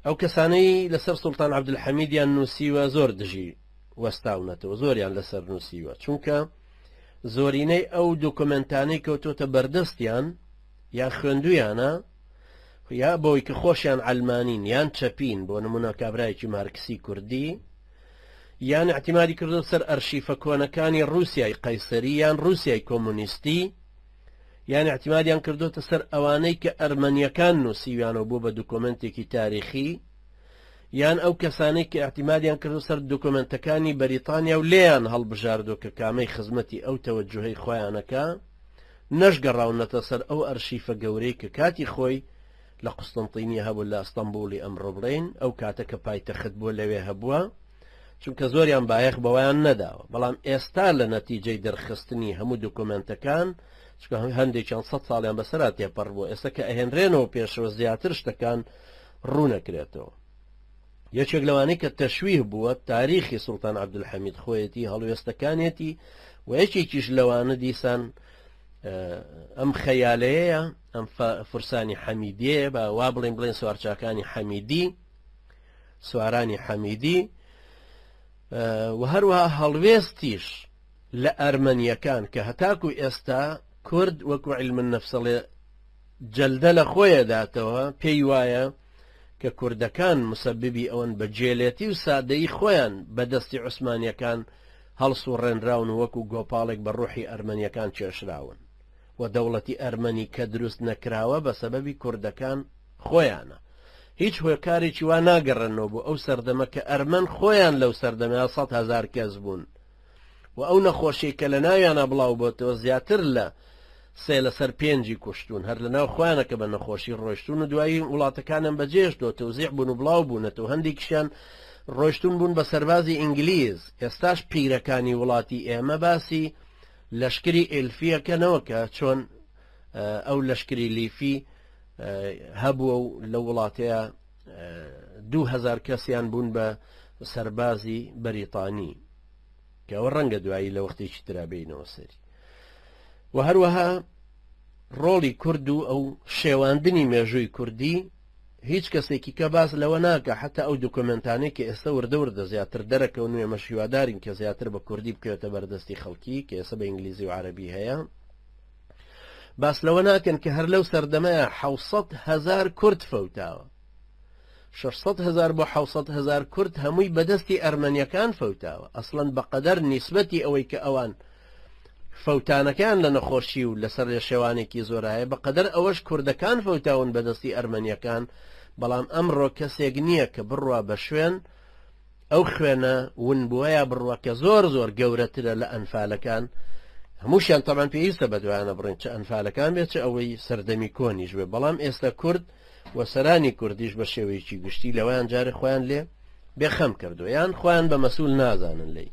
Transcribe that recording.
ئەو کەسانەی لەسەر سوڵتان عەبدولحەمیدیان نووسیوە زۆر دژی وەستاونەتەوە، زۆریان لەسەر نووسیوە، چونکە زۆرینەی ئەو دۆکۆمێنتانەی کەوتۆتە بەردەستیان یا خوێندویانە یا بەوەی کە خۆشیان عەلمانین یان چەپین، بۆ نمونە کابرایەکی مارکسی کوردی یان اعتمادی کردو سەر ئەرشیفە کۆنەکانی ڕووسیای قەیسەری یان ڕووسیای کۆمۆنیستی، یان اعتمادیان کردۆتە سەر ئەوانەی کە ئەرمەنیەکان نووسیویانەوە بۆ بە دوکۆمێنتێکی تاریخی، یان ئەو کەسانەی کە اعتمادیان کردو سەر دوکۆمێنتەکانی بەریتانیا و لێیان هەڵبژاردوە کە کامەی خزمەتی ئەو تەوەجوهەی خۆیانەکە، نەشگەڕاونەتە سەر ئەو ئەرشیفە گەورەی کە کاتی خۆی لە قوستنتینیە هەبوو لە ئەستەنبوڵی ئەمڕۆ بڵێین ئەو کاتە کە پایتەخت بووە لەوێ هەبووە. چونکە زۆریان بایەخ بەوەیان نەداوە، بەڵام ئێستا لە نەتیجەی دەرخستنی هەموو دۆکۆمێنتەکان، چونکە هەندێکیان سەد ساڵیان بەسەرا تێپەڕ بووە، ئێستا کە ئەهێنرێنەوە پێشەوە زیاتر شتەکان ڕوونەکرێتەوە. یەکێک لەوانەی کە تەشویه بووە تاریخی سوڵتان عەبدولحەمید خۆیەتی، هەڵوێستەکانیەتی و یەکێکیش لەوانە دیسان ئەم خەیالەیە، ئەم فرسانی حەمیدیەیە، با وا بڵێن بڵێن سوارچاکانی حەمیدی، سوارانی حەمیدی و هەروەها هەڵوێستیش لە ئەرمەنیەکان کە هەتاکو ئێستا کورد وەکو علم النفسڵێ جەلدە لە خۆیە داتەوە پێی وایە کە کوردەکان مسببی ئەوەن بە جێلێتی و سادەیی خۆیان بەدەستی عوسمانیەکان هەڵسوڕێنراون و وەکو گۆپاڵێک بە ڕوحی ئەرمەنیەکان کێشراون و دەوڵەتی ئەرمەنی کە دروست نەکراوە بە سەبەبی کوردەکان خۆیانە. هیچ هۆکارێکی وا ناگەڕێنەوە بۆ ئەو سەردەمە کە ئەرمەن خۆیان لەو سەردەمەیا 100,000 کەس بوون و ئەو نەخۆشیەی کە لە ناویانا بڵاو بۆتەوە زیاتر لە سێ لەسەر پێنجی کوشتوون هەر لە ناو خۆیانە کە بە نەخۆشی ڕۆیشتوون و دوایی وڵاتەکانیان بەجێهێشتووە تەوزیع بوون و بڵاو بوونەتەوە هەندێکیشیان ڕۆیشتوون بوون بە سەربازی ئینگلیز ئێستاش پیرەکانی وڵاتی ئێمە باسی لەشکری ئێلفیەکەنەوە کە چۆن ئەو لەشکری لیفی هەبووە و لەو وڵاتەیە 2000 کەسیان بوون بە سەربازی بەریتانی کە ئەوە ڕەنگە دوایی لە وەختێکی ترا بینەوە سەری و هەروەها ڕۆڵی کورد و ئەو شێواندنی مێژووی کوردی هیچ کەسێکی کە باس لەوە ناکە حتا ئەو دوکمنتانەی کە ئێستا وردە وردە زیاتر دەرەکەون و ئێمەش هیوادارین کە زیاتر بە کوردی بکەوێتە بەردەستی خەڵکی کە ئێستا بە ئینگلیزی و عەرەبی هەیە باس لەوە ناکەن کە هەر لەو سەردەمەیە 600 هزار کورد فەوتاوە 600 هزار بۆ 600 هزار کورد هەمووی بەدەستی ئەرمەنیەکان فەوتاوە ئەسڵەن بەقەدەر نیسبەتی ئەوەی کە ئەوان فەوتانەکان لە نەخۆشی و لەسەر لێشێوانێکی زۆرایە بەقەدەر ئەوەش کوردەکان فەوتاون بەدەستی ئەرمەنیەکان بەڵام ئەمڕۆ کەسێک نییە کە بڕوا بە شوێن ئەو خوێنە ونبووەیا بڕوا کە زۆر زۆر گەورەترە لە ئەنفالەکان هەمووشیان تەبعەن پێویستە بەدوایانە بڕین چ ئەنفالەکان بێت چ ئەوەی سەردەمی کۆنیش بێ بەڵام ئێستا کورد و سەرانی کوردیش بە شێوەیەکی گشتی لەوەیان جارێ خۆیان لێ بێخەم کردو یان خۆیان بە مەسول نازانن لێی.